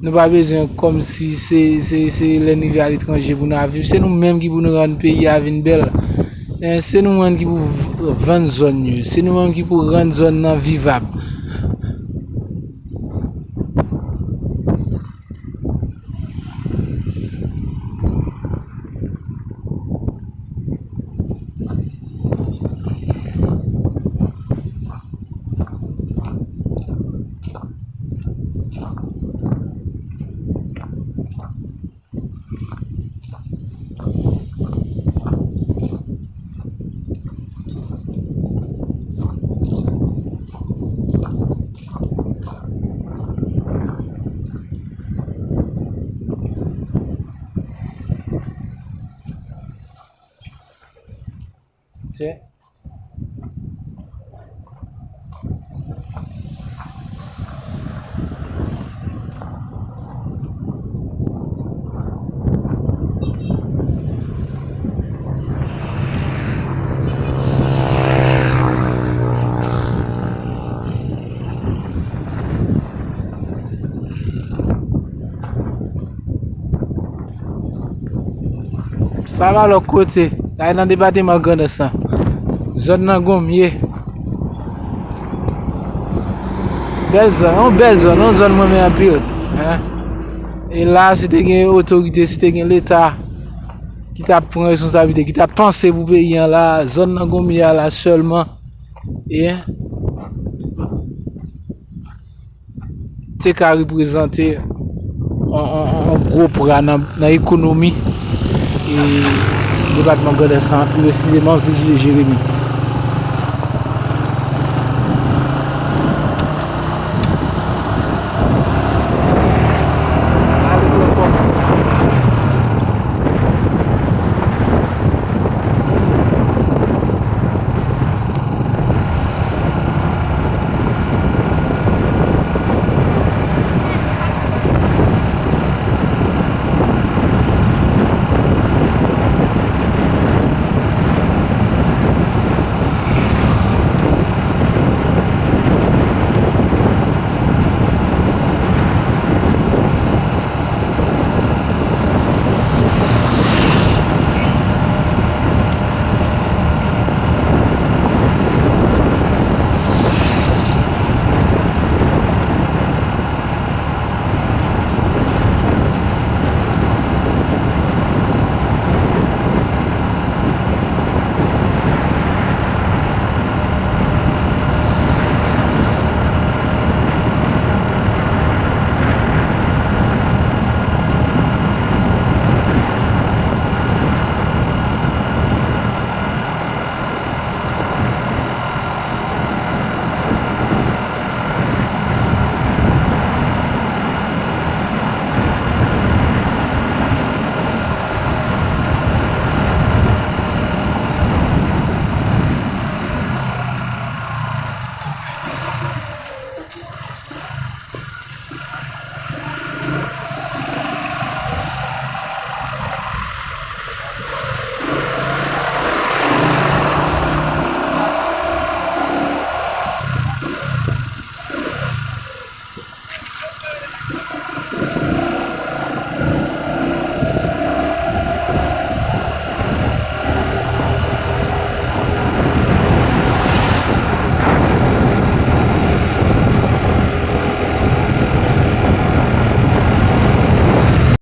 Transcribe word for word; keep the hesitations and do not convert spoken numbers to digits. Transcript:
Nou pa bezwen kòmsi se, se, se lè n rive aletranje pou n ap viv. Se nou menm ki pou nou rann peyi a vin bèl. Eh, se nou menm ki pou v-, vann zòn yo. Se nou menm ki pou rann zòn nan vivab. Sa va lòt kote. Sa e nan depatman Grandans lan. Zòn nan Gonmye. Bèl zòn, yon bèl zòn, yon zòn mwen renmen anpil. Hein? E la, si te gen otorite, si te gen Leta ki t ap pran responsablite, ki t ap panse pou peyi an la, zòn nan Gonmye a la sèlman, e te ka reprezante yon, yon, yon, yon gwo pra nan, nan ekonomi e depatman Grandans lan, pi presizeman vil de Jeremi.